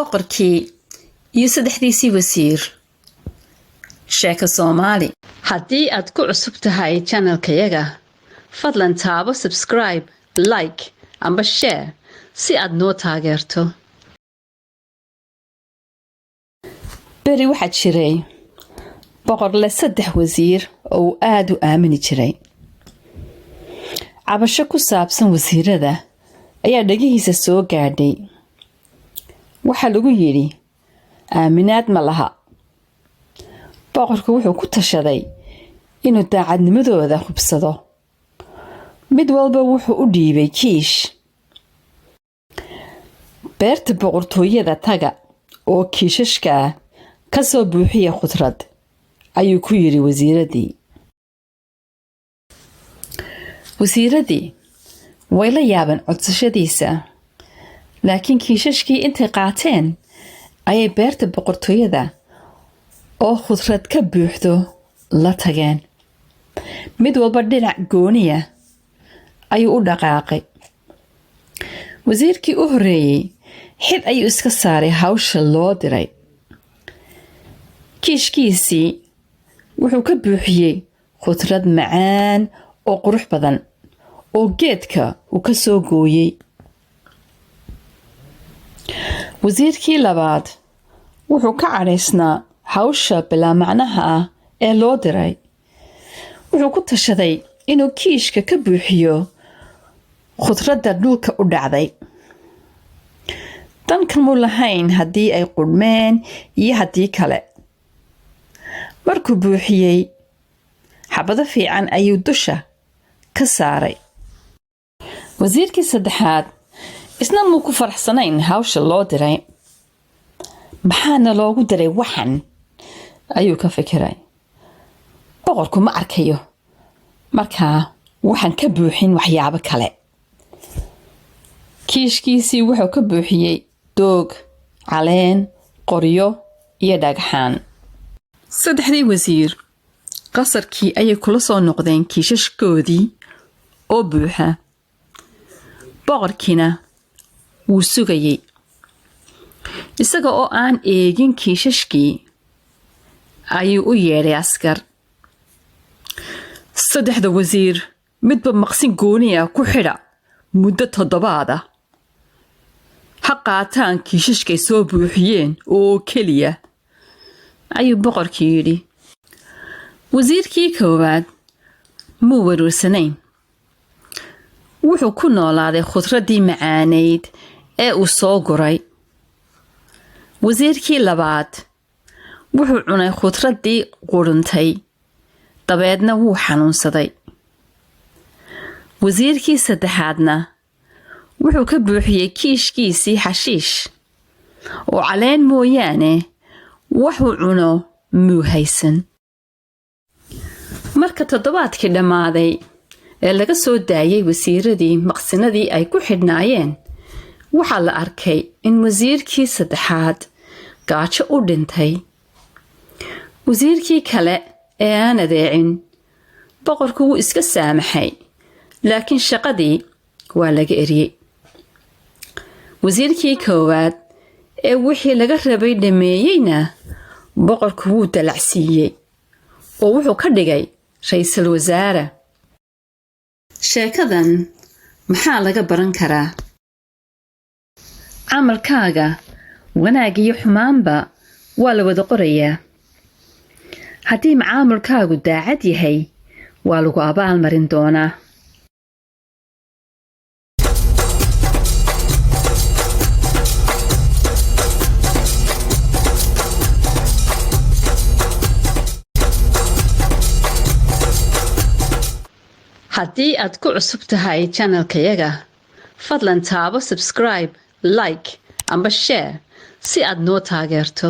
Boqorkii iyo saddexdiisii wasiir. Sheeko Soomaali. Haddii aad ku cusub tahay channelkayaga, fadlan taabo subscribe, like amba share si aad noo taageerto. Beri waxaa jiray boqor leh saddex wasiir oo uu aada u aamini jiray. Cabasho ku saabsan wasiirada ayaa dhegihiisa soo gaadhay. Waxaa lagu yidhi aaminaad ma laha. Boqorku wuxuu ku tashaday inuu daacadnimadooda hubsado. Mid walba wuxuu u dhiibay kiish. Beerta boqortooyada taga oo kiishashka ka soo buuxiya khudrad, ayuu ku yidhi wasiiradii. Wasiiradii way la yaabeen codsashadiisa, laakiin kiishashkii intay qaateen ayay beerta boqortooyada oo khudrad ka buuxdo la tageen. Mid walba dhinac gooniya ayuu u dhaqaaqay. Wasiirkii u horreeyey xil ayuu iska saaray hawsha loo diray. Kiishkiisii wuxuu ka buuxiyey khudrad macaan oo qurux badan oo geedka uu ka soo gooyey. Wasiirkii labaad wuxuu ka cadhaysnaa hawsha bilaa macnaha ah ee loo diray. Wuxuu ku tashaday inuu kiishka ka buuxiyo khudradda dhulka u dhacday. Dan kamuu lahayn haddii ay qudhmeen iyo haddii kale. Markuu buuxiyey, xabado fiican ayuu dusha ka saaray. Wasiirkii saddexaad isna muu ku faraxsanayn hawsha loo diray. Maxaana loogu diray waxan, ayuu ka fikiray. Boqorku ma arkayo markaa waxaan ka buuxin waxyaabo kale. Kiishkiisii wuxuu ka buuxiyey doog, caleen, qoryo iyo dhagxaan. Saddexdii wasiir qasarkii ayay kula soo noqdeen kiishashkoodii oo buuxa. Boqorkiina wuu sugayey. Isaga oo aan eegin kiishashkii ayuu u yeedhay askar. Saddexda wasiir midba maqsin gooni ah ku xidha muddo toddobaad ah. Ha qaataan kiishashkay soo buuxiyeen oo keliya, ayuu boqorkii yidhi. Wasiirkii koowaad muu waruursanayn. Wuxuu ku noolaaday khudraddii macaanayd ee uu soo guray. Wasiirkii labaad wuxuu cunay khudraddii quruntay, dabeedna wuu xanuunsaday. Wasiirkii saddexaadna wuxuu ka buuxiyey kiishkiisii xashiish oo caleen mooyaane waxuu cuno muu haysan. Marka toddobaadkii dhammaaday ee laga soo daayay wasiiradii maqsinadii ay ku xidhnaayeen, waxaa la arkay in wasiirkii saddexaad gaajo u dhintay. Wasiirkii kale ee aan adeecin boqorku wuu iska saamaxay, laakiin shaqadii waa laga eriyey. Wasiirkii koowaad ee wixii laga rabay dhameeyeyna boqorku wuu dalacsiiyey oo wuxuu ka dhigay ra'iisul wasaare. Sheekadan maxaa laga baran karaa? Camalkaaga wanaag iyo xumaanba waa la wada qorayaa. Haddii macaamulkaagu daacad yahay, waa lagu abaalmarin doonaa. Haddii aad ku cusub tahay channelkayaga, fadlan taabo subscribe, like amba share si aad noo taageerto.